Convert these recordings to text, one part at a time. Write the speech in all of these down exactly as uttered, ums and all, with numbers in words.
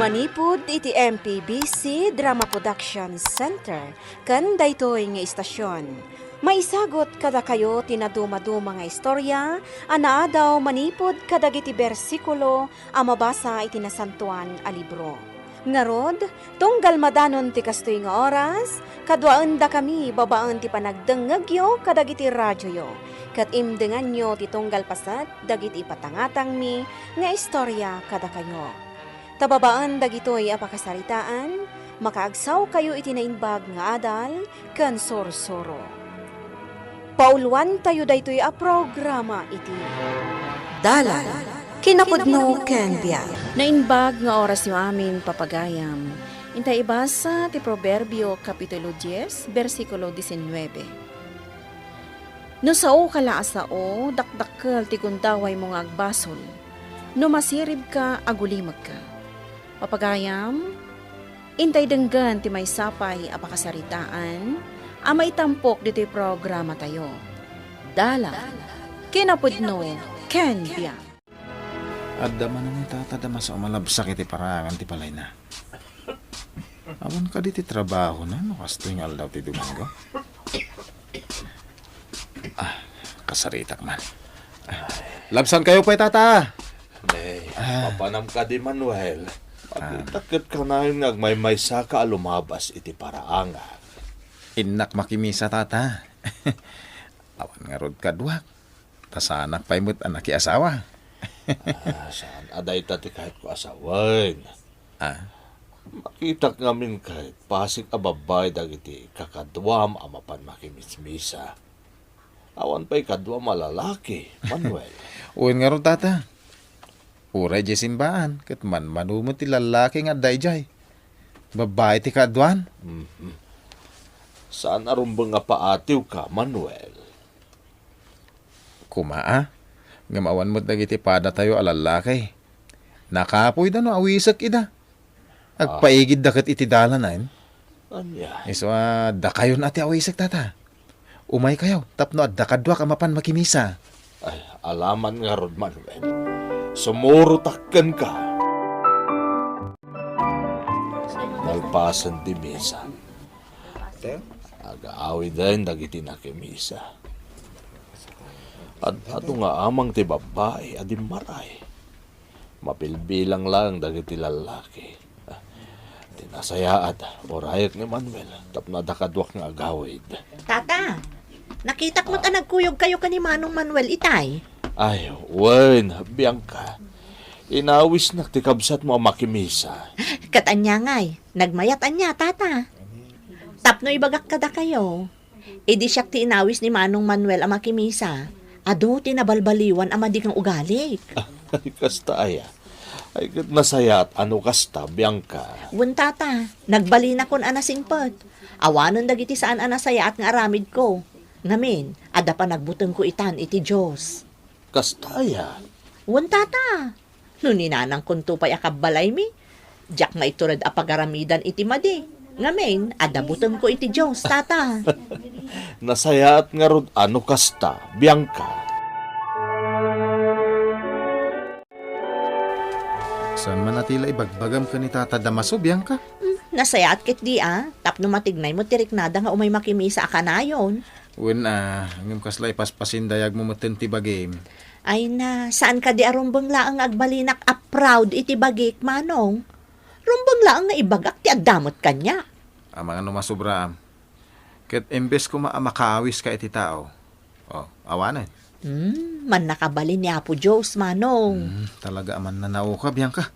Manipud iti M P B C Drama Production Center ken daytoy nga istasion, maisagut kadakayo ti nadumaduma nga istorya a naadaw manipud kadagiti bersikulo a mabasa iti Nasantoan a Libro. Ngarud, tunggal madanon ti kastoy nga oras, kaduaendakami babaen ti panagdengngegyo kadagiti radioyo, ket imdenganyo ti tunggal paset dagiti ipatangatangmi nga istorya kadakayo. Ta babaen dagitoy a pakasaritaan, makaagsawkayo iti naimbag nga adal ken sursuro. Pauluantayo daytoy a programa iti Dalan, Kinapudno ken Biag. Naimbag nga orasyo amin, papagayam. Inta ibasa ti Proverbio, Kapitulo dies, bersikulo disinnuebe. No saoka la a sao, dakdakkel ti gundawaymo nga agbasol. No masiribka, agulimegka. Papagayam, intay denggen ti maysa pay a pakasaritaan a maitampok ditoy programatayo. Dalan, kinapudno, ken biag. Adda manen ni Tata Damaso a malabsak iti paraangan ti balayna. Awan kadi ti trabahona no kastoy nga aldaw ti Domingo? Ah, kasaritak man. Ah, labsankayo pay, Tata. Ne, ah, mapanam kadi, Manuel? Ah. Makita ket kanayon nga agmaymaysaka a lumabas iti paraangan. Innak makimisa, Tata. Awan ngarud kaduak. Ta saanak pay met a nakiasawa. Ah, saan a dayta ti kayatko a sawen. Ah? Makitak ngamin ket pasig a babbai dagiti kakaduam a mapan makimismisa. Awan pay kaduam a lalaki, Manuel. Wen ngarud, Tata. Uray diay simbaan, ket manmano met ti lallaki nga adda idiay. Babbai ti kaaduan. Mhm. Saan a rumbeng a paatiwka, Manuel. Koma a, ngem awan met dagiti padatayo a lallaki. Nakapoyda no awisek ida. Ah. Agpaigidda ket iti dalan, ayen. Ania? Isu a dakayon a ti awisek, Tata. Umaykayo, tapno adda kaduak a mapan makimisa. Ay, alaman ngarud, Manuel. Sumurotak kenka. Nalpasen ti misa, agaawiden dagiti nakimisa. Ad-adu nga amang ti babbai a dimmaray. Mabilbilang laeng dagiti lallaki. Ti nasayaat, urayek ni Manuel tapno adda kaduak nga agawid. Tata, nakitak met a nagkuyogkayo ken ni Manong Manuel itay. Ay, wen, Bianca. Inawisnak ti kabsatmo a makimisa. Ket ania ngay, nagmayat ania, Tata? Tapno ibagak kadakayo, idi siak ti inawis ni Manong Manuel a makimisa, adu ti nabalbaliwan a madi nga ugalik. Ay, kasta aya? Ay, ket nasayaat a no kasta, Bianca. Wen, Tata, nagbalinakon a nasingpet. Awanen dagiti saan a nasayaat nga aramidko. Ngamin, adda panagbutengko itan iti Dios. Kasta aya? Wen, Tata. No ni nanangkonto pay a kabbalaymi, diak maitured a pagaramidan iti madi. Ngamin, adda butengko iti Dios, Tata. Nasayaat ngarud a no kasta, Bianca. Saan man a ti la ibagbagam ken ni Tata Damaso, Bianca? Hmm, nasayaat ketdi a, tapno matignay met ti riknada nga umay makimisa a kanayon. Wen a, ngem kasla ipaspasin dayagmo metten ti bagim. Ay na, saan kadi a rumbeng laeng nga agbalinak a proud iti bagik, Manong? Rumbeng laeng nga ibagak ti adda met kaniak. Amangan no masobraam. Ket imbes koma a makaawiska iti tao, o, awanen. Hmm, mannakabalin ni Apo Dios, Manong. Hmm, talaga a mannanaoka, Bianca.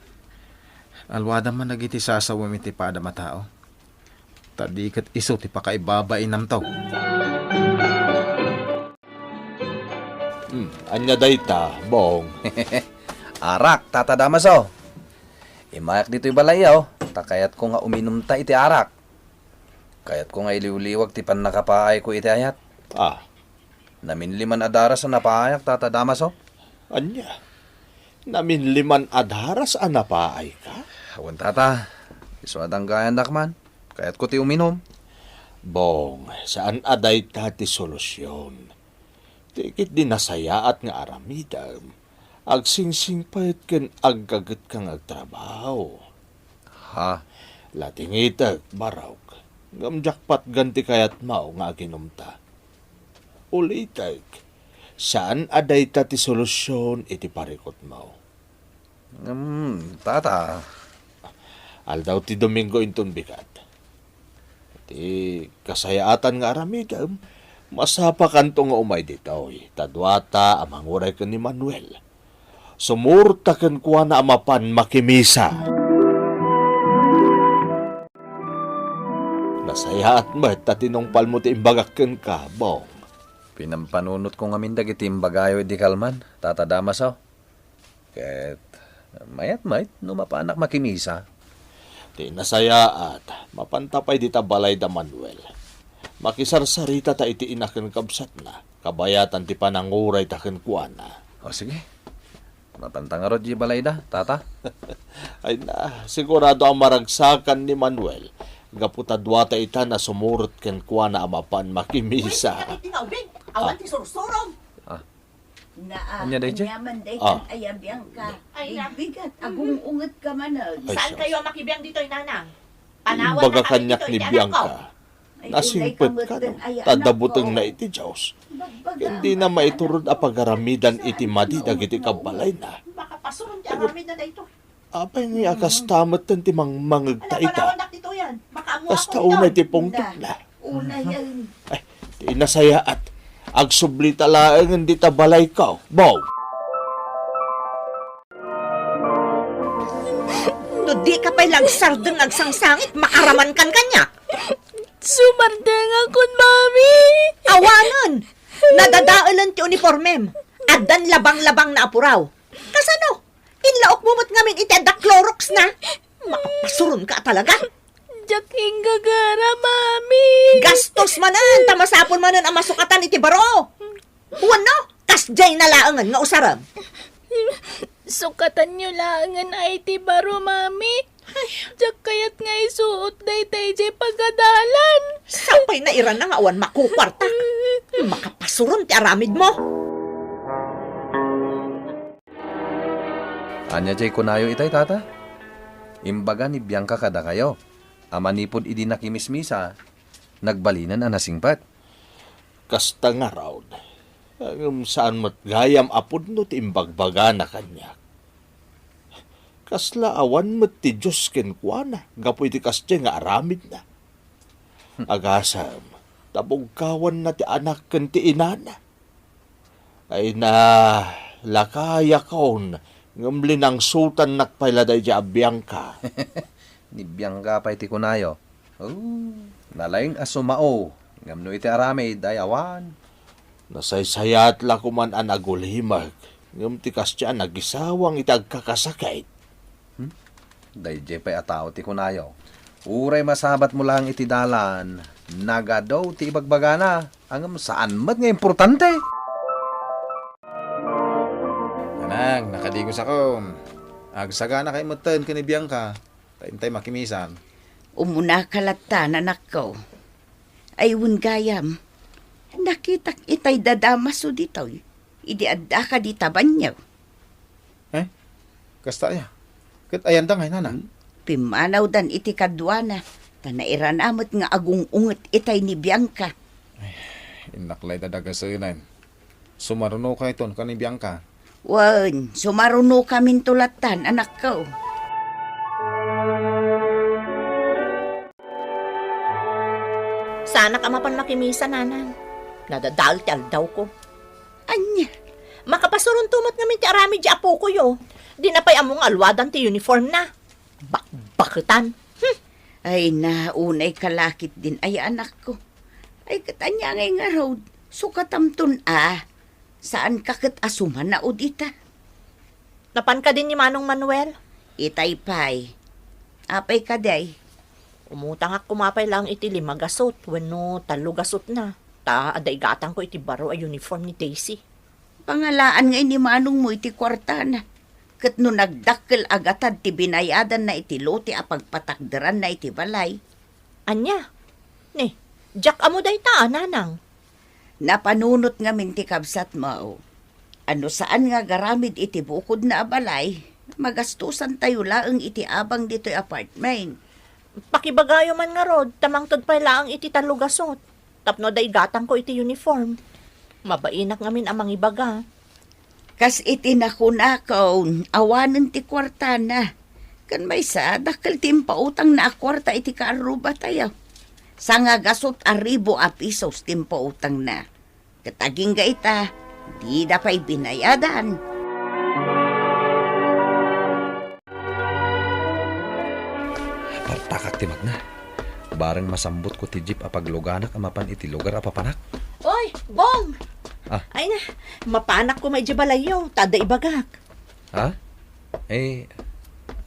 Alwadam man dagiti sasawem iti padam a tao. Ta di ket isu ti pakaibabainamto. Hmm, ania dayta, Bong? Arak, Tata Damaso. Immayak ditoy balayyo, ta kayatko nga uminumta iti arak. Kayatko nga iliwliwag ti pannakapaayko iti ayat. Ah. Naminliman a daras a napaayak, Tata Damaso. Ania? Naminliman a daras a napaayka? Awan, Tata. Isu a danggayandak man. Kayatko ti uminum. Bong, saan a dayta ti solusion. Ti ketdi nasayaat nga aramidem, agsingsingpet ken aggagetka nga agtrabaho. Ha? Latingitek, Barok. Ngem diak patgan ti kayatmo nga aginumta. Ulitek, saan a dayta ti solusion iti parikutmo. Hmm, tata. Aldaw ti Domingo inton bigat. Ti kasayaatan nga aramidem, masapakanto nga umay ditoy, ta duata a manguray ken ni Manuel. Sumurta kenkuana a mapan makimisa. Nasayaat met ta tinungpalmo ti imbagak kenka, Bong. Pinampanunotko ngamin dagiti imbagayo idi kalman, Tata Damaso. Ket mayat met no mapanak makimisa. Ti nasayaat, mapanta pay dita balay da Manuel. Makisarsarita ta iti ina ken kabsatna, kabayatan ti pananguray ta kenkuana. O, sige. Mapanta ngarud di balay da, tata. Ay na, sigurado a maragsakan ni Manuel. Gapu ta duata ita nasumurot kenkuana a mapan makimisa. Uy, iti nga ubing, awan ti sursurom. Ah. Naa, anya daydiay? Anyaman daytan aya, Bianca. Ay, na. Bigat, agung-unget ka manen. Ay, saan kayo makibiang ditoy, Nanang? Panawan na kami kaniak ditoy ni Bianca. Ay, nasingpet ka, no? Ay, ta dabuteng na iti Dios. Ken dina maiturod a pagaramidan iti madi dagiti kabalayna. Makapasuron ti aramid na daytoy. Apay nga kasta metten ti mangmangegta ita? Kasta unay ti pungtotna. Ay, ti nasayaat. Agsubli ta laengen dita balayko, Bong. No di ka pay lagsardeng agsangsangit, makaraman kan kaniak. Sumardengakon, Mami. Awanen! Nadadaelen ti uniformem. Addan labang-labang na a puraw. Kasano? Inlaokmo met ngamin iti adda Clorox na. Makapasuron ka talaga. Diak inggagara, Mami. Gastos manen, ta masapul manen a masukatan iti baro. Wenno, kasdiay na laengen nga usarem. Sukatanyo laengen a iti baro, Mami. Diak kayat nga isuot dayta idiay pagadalan. Sapay nairana nga awan makukuartak. Makapasuron ti aramidmo. Ania diay kunayo itay, tata? Imbaga ni Bianca kadakayo a manipud idi nakimismisa, nagbalinen a nasingpet. Kasta ngarud, ngem saan met gayam a pudno ti imbagbagana kaniak. Kasla awan met ti Dios kenkuana gapu iti kasdiay nga aramidna. Agasem, ta bugkawanna ti anak ken ti inana. Ay na, lakayakon, ngem linangsutannak pay la daydiay a Bianca. Ni Bianca pay ti kunayo. Oh, nalaing a sumao, ngem no iti aramid ay awan. Nasaysayaat la koman a nagulimek, ngem ti kasdiay a nagisawang iti agkakasakit. Hmm? Daydiay pay a tao ti kunayo. Uray masabatmo lang iti dalan, nagadu ti ibagbagana, ngem saan met nga importante. Nanang, nakadigos ako. Agsaganakay metten ken ni Bianca, ta intay makimisan. Umunaka latta, anakko. Ay, wen gayam, nakitak itay da Damaso ditoy, idi addaka dita banio. Eh? Kasta aya? Ket ayanda ngay, nana? Hmm? Pimmanawdan iti kaduana, ta nairana met nga agung-unget itay ni Bianca. Ay, innak layda dagasenen. Sumarunokayton ken ni Bianca. Wen, sumarunokaminto lattan, anakko. Saanak a mapan makimisa, nanang. Nadadael ti aldawko. Ania? Makapasuronto met ngamin ti aramid ti apokoyo. Dina pay ammo nga alwadan ti uniformna. Bakbaketan. Hmm. Ay na, unay ka la ketdin aya, anakko. Ay, ket ania ngay ngarud? Sukatamton a. Saanka ket a sumanaw dita? Napan kadi ni Manong Manuel? Itay pay. Apay kadi? Umutangak koma pay laeng iti lima gasut wenno tallo gasutna, ta adda igatangko iti baro a uniform ni Daisy. Pangalaan ngay ni manongmo iti kuartana, ket no nagdakkel a gatad ti binayadanna iti lote a pagpatakderanna iti balay. Ania? Ni, diak ammo dayta, nanang. Napanunot ngamin ti kabsatmo a no saan nga agaramid iti bukodna a balay, Magastosantayo laeng iti abang ditoy apartment. Pakibagayo man ngarud, ta mangted pay laeng iti tallo gasut. Tapno adda igatangko iti uniform. Mabainak ngamin a mangibaga. Kas iti nakunakon, awanen ti kuartana. Ken maysa, dakkel ti impautangna a kuarta iti kaarrubatayo. Sangagasut a ribu a pisos ti impautangna. Ket agingga ita, dida pay binayadan. Partakak ti magna. Bareng masambutko ti jeep a pagluganak a mapan iti lugar a papanak. Oy, Bong! Ah. Ay na, mapanak koma idiay balayyo, ta adda ibagak. Ha? Eh,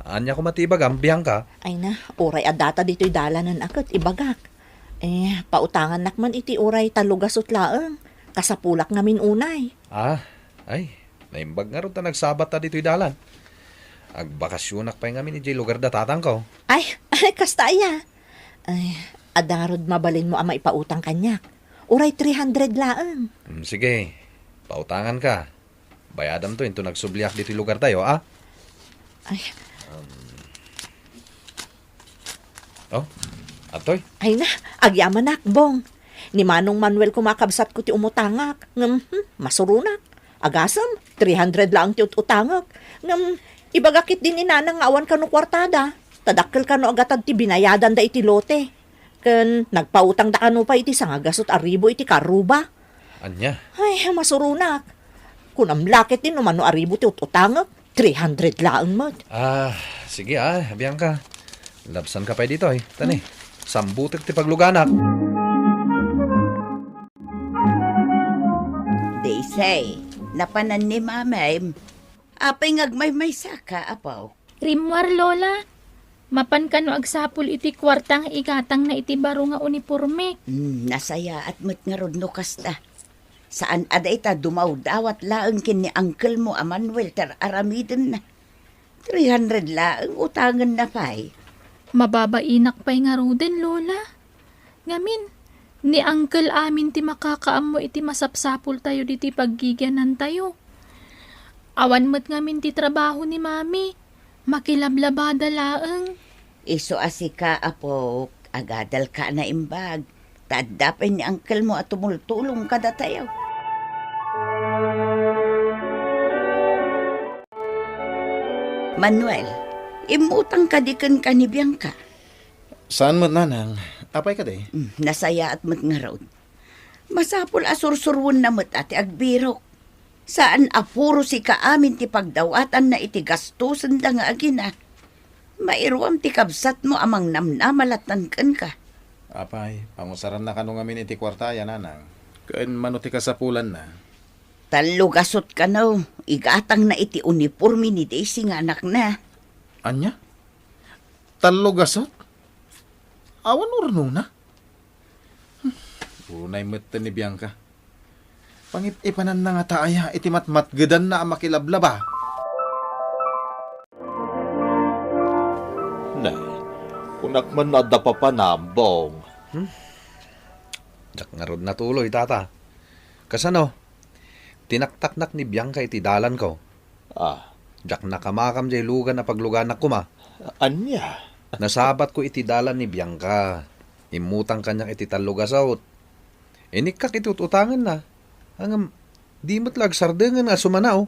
ania koma ti ibagam, Bianca? Ay na, uray addata ditoy dalanen a ket ibagak. Eh, pautangannak man iti uray tallo gasut laeng. Kasapulak ngamin unay. Ah, ay, naimbag ngarud ta nagsabatta ditoy dalan. Agbakasionak pay ngamin idiay lugar da tatangko. Ay, ay, kasta aya. Ay, adda ngarud mabalinmo a maipautang kaniak. Uray three hundred laeng. Hmm, sige, pautanganka. Bayadamto inton agsubliak ditoy lugartayo, a? Ay. Um. Oh, atoy. Ay na, agyamanak, Bong. Ni Manong Manuel koma a kabsatko ti umutangak. Ngem, hmm, masuronak. Agasem, three hundred laeng ti ut-utangek. Ngem, ibagak ketdi ni Nanang nga awan kano kuartada. Ta dakkel kano a gatad ti binayadanda iti lote. Ken nagpautangda kano pay iti sangagasut a ribu iti karuba. Ania? Ay, masuronak. Kunam la ketdi no mano a ribu ti ut-utangek, three hundred laeng met. Ah, sige, ah, Bianca. Labsanka pay ditoy. Tani, sambutek ti pagluganak. Daisy, napanan ni Mamem. Apay nga agmaymaysaka, apo? Rimmuar, Lola. Mapan kano agsapul iti kuarta nga igatangna iti baro nga unipormek. Hmm, nasayaat met ngarud no kasta. Saan a dayta dumawdawat laeng ken ni uncle mo a Manuel ti ar-aramidenna. Three hundred laeng utangenna pay. Mababainak pay ngaruden, Lola. Ngamin, ni Uncle amin ti makakaammo iti masapsapultayo ditoy paggigianantayo. Awan met ngamin ti trabaho ni Mami. Makilablabada laeng. Isu a sika, apok, agadalka a naimbag. Ta adda pay ni Uncle mo a tumultulong kadatayo. Manuel, immutang kadi kenka ni Bianca? Saan met, Nanang. Apay kadi? Hmm, nasayaat met ngarud. Masapul a sursuroenna met a ti agbirok. Saan a puro sika amin ti pagdawatanna iti gastosenda nga agina. Mairuam ti kabsatmo a mangnamnama lattan kenka. Apay, pangusaranna kano ngamin iti kuarta aya, Nanang? Ken mano ti kasapulanna? Tallo gasut kano, igatangna iti uniporme ni Daisy nga anakna. Ania? Tallo gasut? Awan urnona? Hmm, unay metten ni Bianca. Pangip-ipananna ngata aya iti matmatgedanna a makilablaba? Ne, kunak man no adda papanam, Bong. Hmm? Diak ngarud natuloy, Tata. Kasano? Tinaktaknak ni Bianca iti dalanko. Ah. Diak nakamakam jay lugan a pagluganak koma. Ania? Nasabatko iti dalan ni Bianca. Immutang kaniak iti tallo gasut. Inikkak iti ut-utangenna. Ngem, di met la agsardengen nga sumanaw.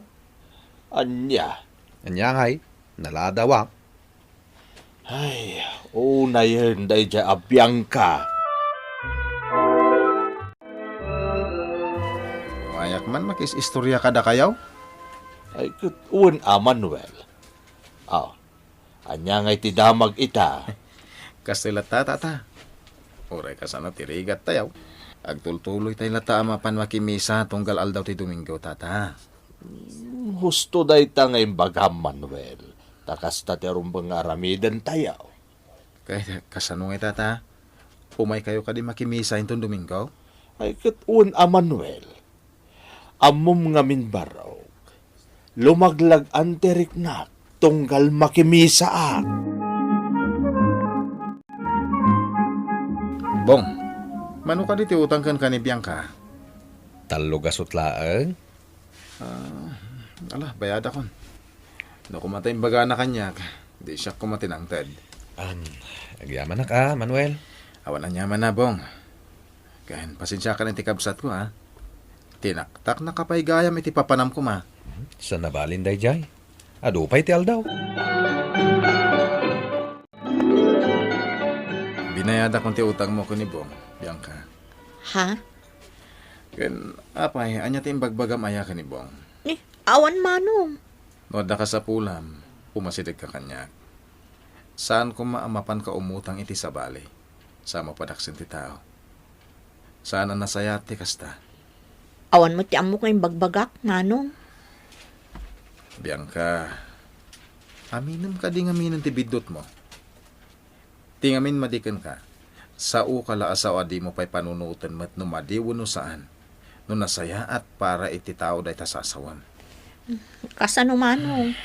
Ania? Ania ngay? Naladawak. Ay, unayen daydiay a Bianca. Ayak man makis-istorya kadakayo? Ay, ket wen a, Manuel. Aw, ania ngay ti damag ita? Kastoy latta, Tata. Uray kasano ti rigattayo. Agtultuloytay latta a mapan makimisa tunggal aldaw ti Domingo, Tata. Hmm, husto dayta nga imbagam, Manuel. Ta kasta ti rumbeng nga aramidentayo. Kay, kasano ngay, Tata? Umaykayo kadi makimisa inton Domingo? Ay, ket wen a, Manuel. Ammom ngamin barok. Lumaglag-an ti riknak tunggal makimisaak. Bong, mano kadi ti utang kenka ni Bianca? Tallo gasut laeng. Ah, ala, bayadakon. No koma ta imbagana kaniak, di siak koma ti nangted. Am, agyamanak a, Manuel. Awan aniaman a, Bong. Ken pasensiakan iti kabsatko a. Tinaktaknak a pay gayam iti papanam koma. Saan a balin daydiay? Adu pay ti aldaw. Binayadak ti utangmo ken ni Bong, Bianca. Ha? Ken, apay, ania ti imbagbagam aya ken ni Bong? Eh, awan manong. No adda kasapulam, umasidegka kaniak. Saan koma a mapanka umutang iti sabali. Sa mapadaksin ti tao. Saan a nasayaat ti kasta. Awan met ti ammok nga imbagbagak, manong. Bianca, aminem kadi ngamin ti biddutmo? Ti ngamin madi kenka, saoka la a sao a dimo pay panunoten met no madi wenno saan, no nasayaat para iti tao dayta sasawem. Kasano manong?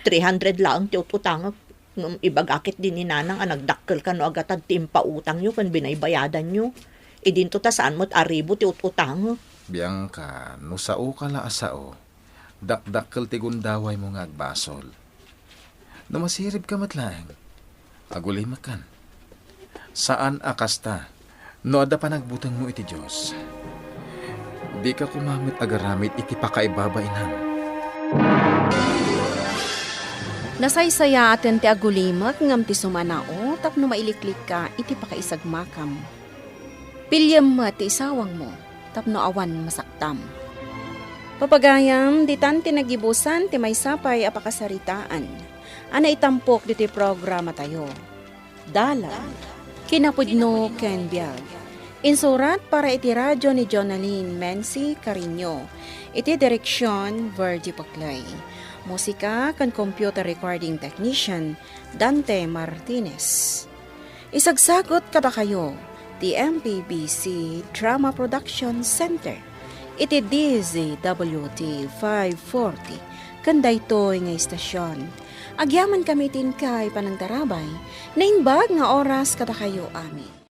Three hundred laeng ti ut-utangek. Ngem ibaga ket di ni nanang a nagdakkel kano a gatad ti impautangyo ken binaybayadanyo. Idinto ta saan met a ribu ti ut-utangek. Bianca, no saoka la a sao, dakdakkel ti gundawaymo nga agbasol. No masiribka met laeng, agulimekkan. Saan a kasta, no adda panagbutengmo iti Dios, dika koma met agaramid iti pakaibabainam. Nasaysayaaten ti agulimek ngem ti sumanao tapno mailiklikka iti pakaisagmakam. Piliem met ti isawangmo tapno awan masaktam. Papagayam, ditan ti nagibusan ti maysa pay a pakasaritaan a naitampok ditoy programatayo. Dalan, kinapudno ken biag. Insurat para iti radio ni Jonalyn Mency Cariño. Iti direksion, Virgie Paclay. Musika ken computer recording technician, Dante Martinez. Isagsagut kadakayo ti M P B C Drama Production Center iti D Z W T five forty ken daytoy nga istasyon. Agyamankami iti inkay panangtarabay. Naimbag nga oras kadakayo amin.